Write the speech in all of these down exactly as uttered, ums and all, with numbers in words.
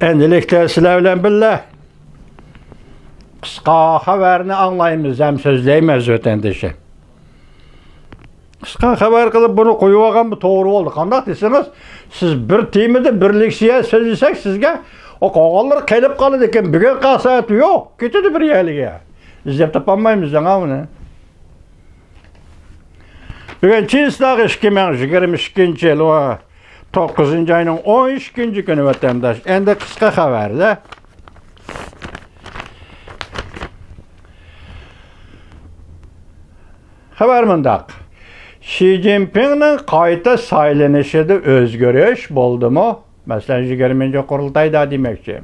ئەنجىلىكتە سىلەر بىلەن بىللە قىسقا خەۋەرنى ئاڭلايمىز ھەم سۆزلەيمىز، ۋەتەندىشى. قىسقا خەۋەر قىلىپ بۇنى قويۇۋالغانمۇ توغرا بولدى. قانداق دېسىڭىز، سىز بىر تېمىدا بىر لېكسىيە سۆزلىسەك، سىزگە ئۇ قالغانلىرى قېلىپ قالىدىكەن. بۈگۈن قالسا ئۆتۈ يوق، كېتىدۇ بىر يەرلىككە. ئىزدەپ تاپالمايمىز دەڭا ئۇنى. بۈگۈن چىسلاغ ئىككى مىڭ يىگىرمە ئىككىنچى يىل، توققۇزىنچى ئاينىڭ ئون ئىككىنچى كۈنى، ۋەتەنداش. ئەندى قىسقا خەۋەردە. خەۋەر مۇنداق. شى جىنپىڭنىڭ قايتا سايلىنىشىدا ئۆزگىرىش بولدىمۇ؟ مەسىلەن، يىگىرمىنچى قۇرۇلتايدا دېمەكچى.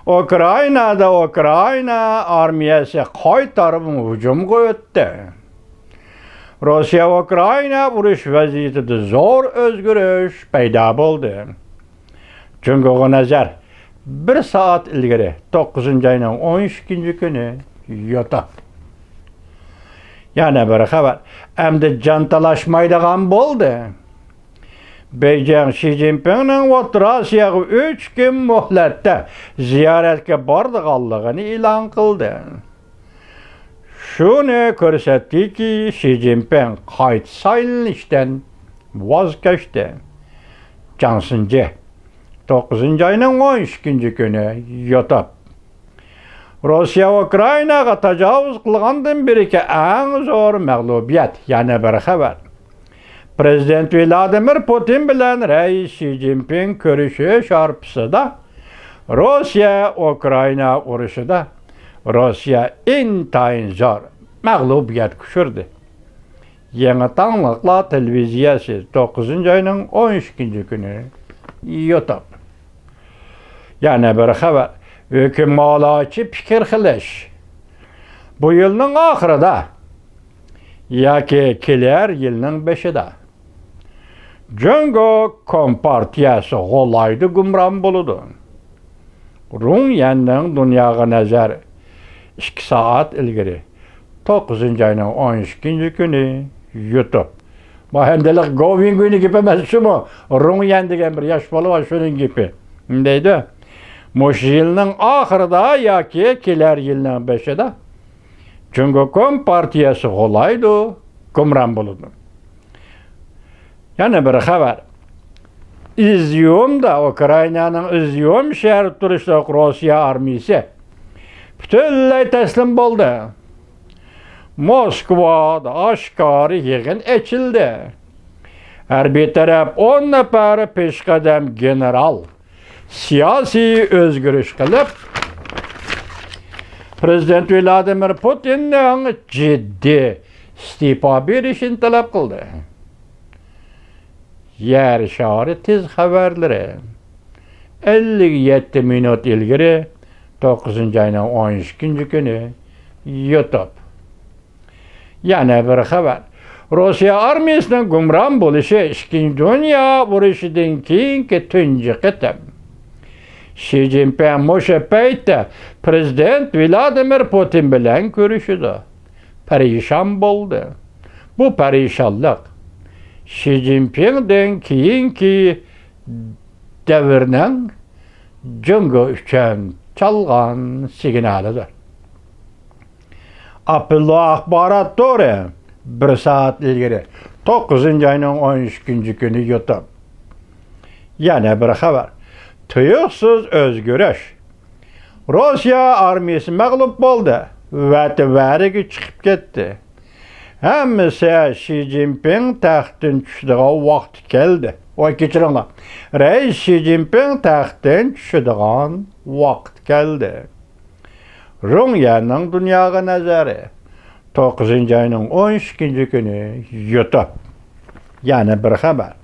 ئۇكرائىنادا ئۇكرائىنا ئارمىيەسى قايتارمۇ ھۇجۇمغا ئۆتتى. روسىيە ئۇكرائىنا ئۇرۇش ۋەزىيىتىدە زور ئۆزگىرىش پەيدا بولدى. جۇڭگوغا نەزەر. بىر سائەت ئىلگىرى، توققۇزىنچى ئاينىڭ ئون ئىككىنچى كۈنى، يوتاپ. يەنە بىر خەۋەر. ئەمدى جان تالاشمايدىغان بولدى. بېيجىڭ شى جىنپىڭنىڭ ئوتتۇرا ئاسىياغا ئۈچ كۈن مۆھلەتتە زىيارەتكە بارىدىغانلىقىنى ئېلان قىلدى. شۇنى كۆرسەتتىكى، شى جىنپىڭ قايتا سايلىنىشتىن ۋاز كەچتى. جاڭ سىنجى، توققۇزىنچى ئاينىڭ ئون ئىككىنچى كۈنى، يوتاپ. روسىيە ئۇكرائىناغا تاجاۋۇز قىلغاندىن بېرىكى ئەڭ زور مەغلۇبىيەت. يەنە بىر خەۋەر. پرېزىدېنت ۋلادىمىر پۇتىن بىلەن رەئىس شى جىنپىڭ كۆرۈشۈش ھارپىسىدا روسىيە ئۇكرائىنا ئۇرۇشىدا روسىيە ئىنتايىن زور مەغلۇبىيەتكە ئۇچرىدى. يېڭى تاڭلىقلار تېلېۋىزىيەسى، توققۇزىنچى ئاينىڭ ئون ئىككىنچى كۈنى، يوتاپ. يەنە بىر خەۋەر. ھۆكۈمئالاچى پىكىر قىلىش. بۇ يىلنىڭ ئاخىرىدا ياكى كېلەر يىلنىڭ بېشىدا جۇڭگو كومپارتىيەسى غۇلايدا گۇمران بولىدۇ. رۇڭ يەننىڭ دۇنياغا نەزەر. ئىككى سائەت ئىلگىرى، توققۇزىنچى ئاينىڭ ئون ئىككىنچى كۈنى، يۇتۇپ. بۇ ھەمدىلىق گوۋىڭگۈينىڭ گېپى ئەمەس، شۇمۇ رۇڭ يەن دېگەن بىر ياش بالا بار، شۇنىڭ گېپى. دەيدۇ. مۇشۇ يىلنىڭ ئاخىرىدا ياكى كېلەر يىلنىڭ بېشىدا جۇڭگو كومپارتىيەسى غۇلايدۇ، گۇمران بولىدۇ. يەنە بىر خەۋەر. ئىزيۇمدا، ئۇكرائىنانىڭ ئىزيۇم شەھىرىدە تۇرۇشلۇق روسىيە ئارمىيىسى پۈتۈنلەي تەسلىم بولدى. موسكۋادا ئاشكارا يىغىن ئېچىلدى. ھەربىي تەرەپ ئون نەپەر پېشقەدەم گېنېرال سىياسىي ئۆزگىرىش قىلىپ، پرېزىدېنت ۋلادىمىر پۇتىننىڭ جىددىي ئىستېپا بېرىشىنى تەلەپ قىلدى. يەر شارى تېز خەۋەرلىرى. ئەللىك يەتتە مىنۇت ئىلگىرى، توققۇزىنچى ئاينىڭ ئون ئىككىنچى كۈنى، يۇتۇپ. يەنە بىر خەۋەر. روسىيە ئارمىيىسىنىڭ گۇمران بولۇشى ئىككىنچى دۇنيا ئۇرۇشىدىن كېيىنكى تۇنجى قېتىم. شى جىنپىڭ مۇشۇ پەيتتە پرېزىدېنت ۋلادىمىر پۇتىن بىلەن كۆرۈشىدۇ. پەرىشان بولدى. بۇ پەرىشانلىق شى جىنپىڭدىن كېيىنكى دەۋرنىڭ جۇڭگو ئۈچۈن چالغان سىگنالىدۇر. ئاپوللو ئاخبارات تورى بىر سائەت ئىلگىرى، توققۇزىنچى ئاينىڭ ئون ئىككىنچى كۈنى، يۇتۇپ. يەنە بىر خەۋەر. تۇيۇقسىز ئۆزگىرىش. روسىيە ئارمىيىسى مەغلۇپ بولدى. ۋەتە ۋەرىگە چىقىپ كەتتى. ھەممىسى شى جىنپىڭ تەختتىن چۈشىدىغان ۋاقتى كەلدى. ۋاي، كەچۈرۈڭلار. رەئىس شى جىنپىڭ تەختتىن چۈشىدىغان ۋاقىت كەلدى. رۇڭ يەننىڭ دۇنياغا نەزەرى. توققۇزىنچى ئاينىڭ ئون ئىككىنچى كۈنى، يۇتۇپ. يەنە بىر خەۋەر.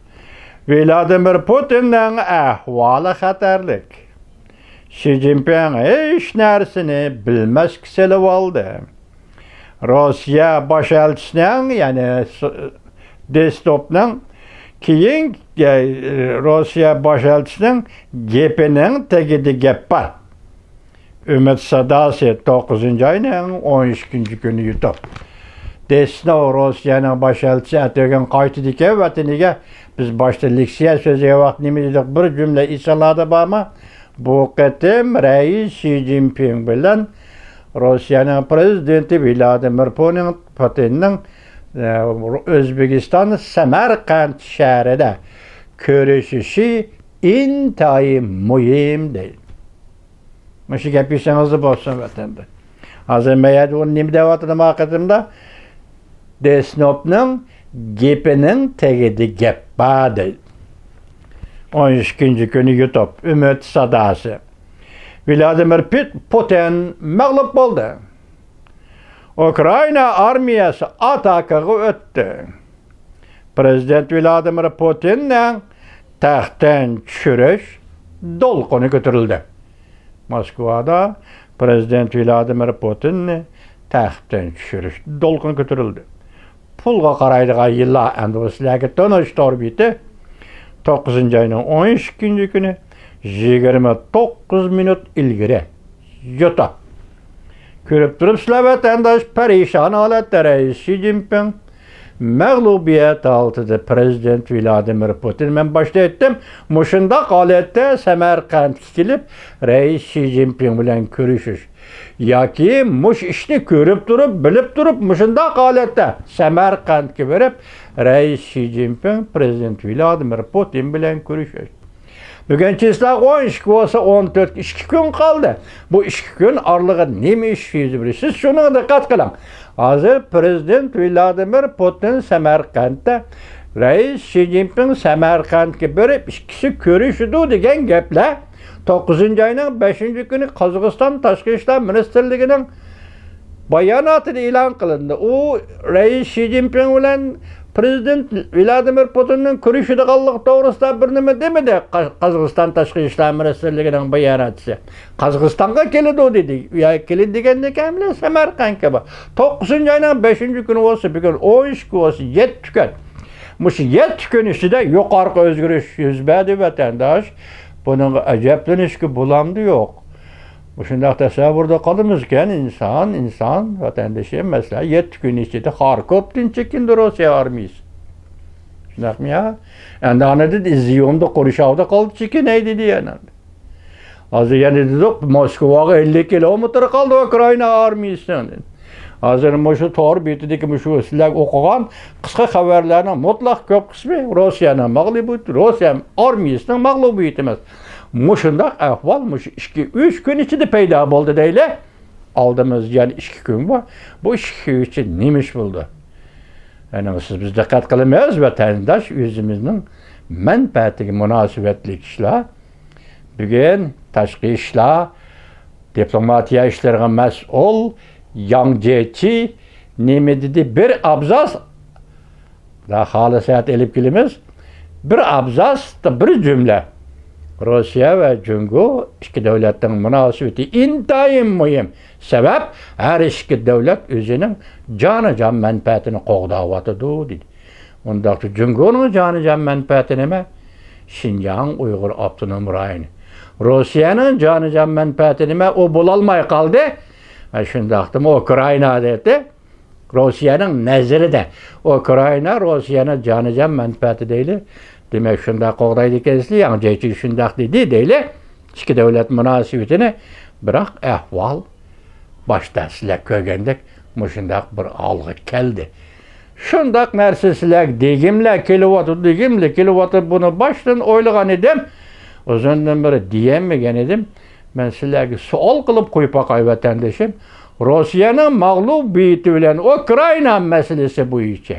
ۋلادىمىر پۇتىننىڭ ئەھۋالى خەتەرلىك. شى جىنپىڭ ھېچ نەرسىنى بىلمەسكە سېلىۋالدى. روسىيە باش ئەلچىسىنىڭ، يەنى س-، دېسنوۋنىڭ كېيىن، ئە، روسىيە باش ئەلچىسىنىڭ گېپىنىڭ تېگىدە گەپ بار. ئۈمىد ساداسى، توققۇزىنچى ئاينىڭ ئون ئىككىنچى كۈنى، يۇتۇپ. دېسنوۋ، روسىيەنىڭ باش ئەلچىسى، ئەتىگەن قايتىدىكەن ۋەتىنىگە. بىز باشتا لېكسىيە سۆزلىگەن ۋاقىت نېمە دېدۇق؟ بىر جۈملە ئېسىڭلاردا بارمۇ؟ بۇ قېتىم رەئىس شى جىنپىڭ بىلەن روسىيەنىڭ پرېزىدېنتى ۋلادىمىر پۇتىن، پۇتىننىڭ، ئە، ئۆزبېكىستان سەمەرقەنت شەھىرىدە كۆرۈشۈشى ئىنتايىن مۇھىم، دەيدۇ. مۇشۇ گەپ ئېسىڭىزدە بولسۇن، ۋەتەندە. ھازىر مەيەدە ئۇ نېمە دەۋاتىدۇ ما قېتىمدا؟ دېسنوپنىڭ گېپىنىڭ تېگىدە گەپ بار، دەيدۇ. ئون ئىككىنچى كۈنى يۇتۇپ، ئۈمىد ساداسى. ۋلادىمىر پۇت-، پۇتىن مەغلۇپ بولدى. ئۇكرائىنا ئارمىيەسى ئاتاكىغا ئۆتتى. پرېزىدېنت ۋلادىمىر پۇتىننىڭ تەختتىن چۈشۈرۈش دولقۇنى كۆتۈرۈلدى. موسكۋادا پرېزىدېنت ۋلادىمىر پۇتىننى تەختتىن چۈشۈرۈش دولقۇنى كۆتۈرۈلدى. پۇلغا قارايدىغان يىللار ئەمدى بۇ سىلەرگە تونۇش تور بېتى. توققۇزىنچى ئاينىڭ ئون ئىككىنچى كۈنى يىگىرمە توققۇز مىنۇت ئىلگىرى يوتا. كۆرۈپ تۇرۇپسىلەر، ۋەتەنداش، پەرىشان ھالەتتە رەئىس شى جىنپىڭ مەغلۇبىيەت ھالىتىدە پرېزىدېنت ۋلادىمىر پۇتىن، مەن باشتا ئېيتتىم، مۇشۇنداق ھالەتتە سەمەرقەنتكە كېلىپ، رەئىس شى جىنپىڭ بىلەن كۆرۈشۈش ياكى مۇشۇ ئىشنى كۆرۈپ تۇرۇپ، بىلىپ تۇرۇپ، مۇشۇنداق ھالەتتە سەمەرقەنتكە بېرىپ، رەئىس شى جىنپىڭ، پرېزىدېنت ۋلادىمىر پۇتىن بىلەن كۆرۈشۈش. بۈگۈن چىسلاغا ئون ئىككى بولسا، ئون تۆتكە ئىككى كۈن قالدى. بۇ ئىككى كۈن ئارىلىقىدا نېمە ئىش يۈز بېرىدۇ؟ سىز شۇنىڭغا دىققەت قىلىڭ. ھازىر پرېزىدېنت ۋلادىمىر پۇتىن سەمەرقەنتتە رەئىس شى جىنپىڭ سەمەرقەنتكە بېرىپ، ئىككىسى كۆرۈشىدۇ دېگەن گەپلەر توققۇزىنچى ئاينىڭ بەشىنچى كۈنى قازاقىستان تاشقى ئىشلار مىنىستىرلىكىنىڭ باياناتىدا ئېلان قىلىندى. ئۇ رەئىس شى جىنپىڭ بىلەن پرېزىدېنت ۋلادىمىر پۇتىننىڭ كۆرۈشىدىغانلىقى توغرىسىدا بىر نېمە دېمىدى، قا-، قازاقىستان تاشقى ئىشلار مىنىستىرلىكىنىڭ باياناتچىسى. قازاقىستانغا كېلىدۇ دېدى. يا كېلىدۇ دېگەندىكىن، مەسىلەن، سەمەرقەنتكە بار. توققۇزىنچى ئاينىڭ بەشىنچى كۈنى بولسا، بۈگۈن ئون ئىككى بولسا، يەتتە كۈن. مۇشۇ يەتتە كۈن ئىچىدە يۇقىرىقى ئۆزگىرىش يۈز بەردى، ۋەتەنداش. بۇنىڭغا ئەجەبلىنىشكە بولامدۇ يوق؟ مۇشۇنداق تەسەۋۋۇردا قالىمىزكەن، ئىنسان، ئىنسان، ۋەتەندىشىم، مەسىلەن، يەتتە كۈن ئىچىدە خاركوۋدىن چېكىندى روسىيە ئارمىيىسى. شۇنداقمۇ يا؟ ئەمدى ئاندىن ئىزيۇمدا، قورشاۋدا قالدى، چېكىنەي دېدى يەنە. ھازىر يەنە دېدۇق، موسكۋاغا ئەللىك كىلومېتىر قالدى ئۇكرائىنا ئارمىيىسىنىڭ. ھازىر مۇشۇ تور بېتىدىكى مۇشۇ سىلەر ئوقۇغان قىسقا خەۋەرلەرنىڭ مۇتلەق كۆپ قىسمى روسىيەنىڭ مەغلۇبىيىتى، روسىيە ئارمىيىسىنىڭ مەغلۇبىيىتى ئەمەس. مۇشۇنداق ئەھۋال مۇشۇ ئىككى، ئۈچ كۈن ئىچىدە پەيدا بولدى دەيلى. ئالدىمىزدا يەنە ئىككى كۈن بار. بۇ ئىككى كۈن ئىچىدە نېمە ئىش بولدى؟ يەنى سىز، بىز دىققەت قىلىمىز، ۋەتەنداش، ئۆزىمىزنىڭ مەنپەئەتىگە مۇناسىۋەتلىك ئىشلار. بۈگۈن تاشقى ئىشلار، دىپلوماتىيە ئىشلىرىغا مەسئۇل ياڭ جيېچى نېمە دېدى؟ بىر ئابزاس، خالىسا ئېلىپ كېلىمىز. بىر ئابزاستا بىر جۈملە. روسىيە ۋە جۇڭگو ئىككى دۆلەتنىڭ مۇناسىۋىتى ئىنتايىن مۇھىم. سەۋەب، ھەر ئىككى دۆلەت ئۆزىنىڭ جانىجان مەنپەئەتىنى قوغداۋاتىدۇ، دېدى. ئۇنداقتا جۇڭگونىڭ جانىجان مەنپەئەتى نېمە؟ شىنجاڭ ئۇيغۇر ئاپتونوم رايونى. روسىيەنىڭ جانىجان مەنپەئەتى نېمە؟ ئۇ بولالماي قالدى. ھە، شۇنداقتىمۇ ئۇكرائىنا دېدى. روسىيەنىڭ نەزىرىدە ئۇكرائىنا روسىيەنىڭ جانىجان مەنپەئەتى دەيلى. دېمەك، شۇنداق قوغدايدىكەنسىلەر، ياڭ جيېچى شۇنداق دېدى دەيلى. ئىككى دۆلەت مۇناسىۋىتىنى، بىراق ئەھۋال باشتا سىلەر كۆرگەندەك مۇشۇنداق بىر ھالغا كەلدى. شۇنداق نەرسە سىلەرگە دېگۈملا كېلىۋاتىدۇ، دېگۈملا كېلىۋاتىدۇ. بۇنى باشتىن ئويلىغان ئىدىم. ئۇزۇندىن بېرى دېيەلمىگەن ئىدىم. مەن سىلەرگە سوئال قىلىپ قويۇپ باقاي، ۋەتەندىشىم. روسىيەنىڭ مەغلۇبىيىتى بىلەن ئۇكرائىنا مەسىلىسى بويىچە،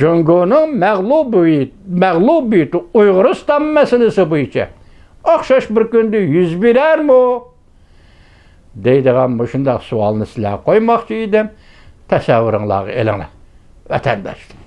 جۇڭگونىڭ مەغلۇبىيىتى، مەغلۇبىيىتى ئۇيغۇرىستان مەسىلىسى بويىچە ئوخشاش بىر كۈندە يۈز بېرەرمۇ؟ دەيدىغان مۇشۇنداق سوئالنى سىلەرگە قويماقچى ئىدىم. تەسەۋۋۇرۇڭلارغا ئېلىڭلار، ۋەتەنداشلار.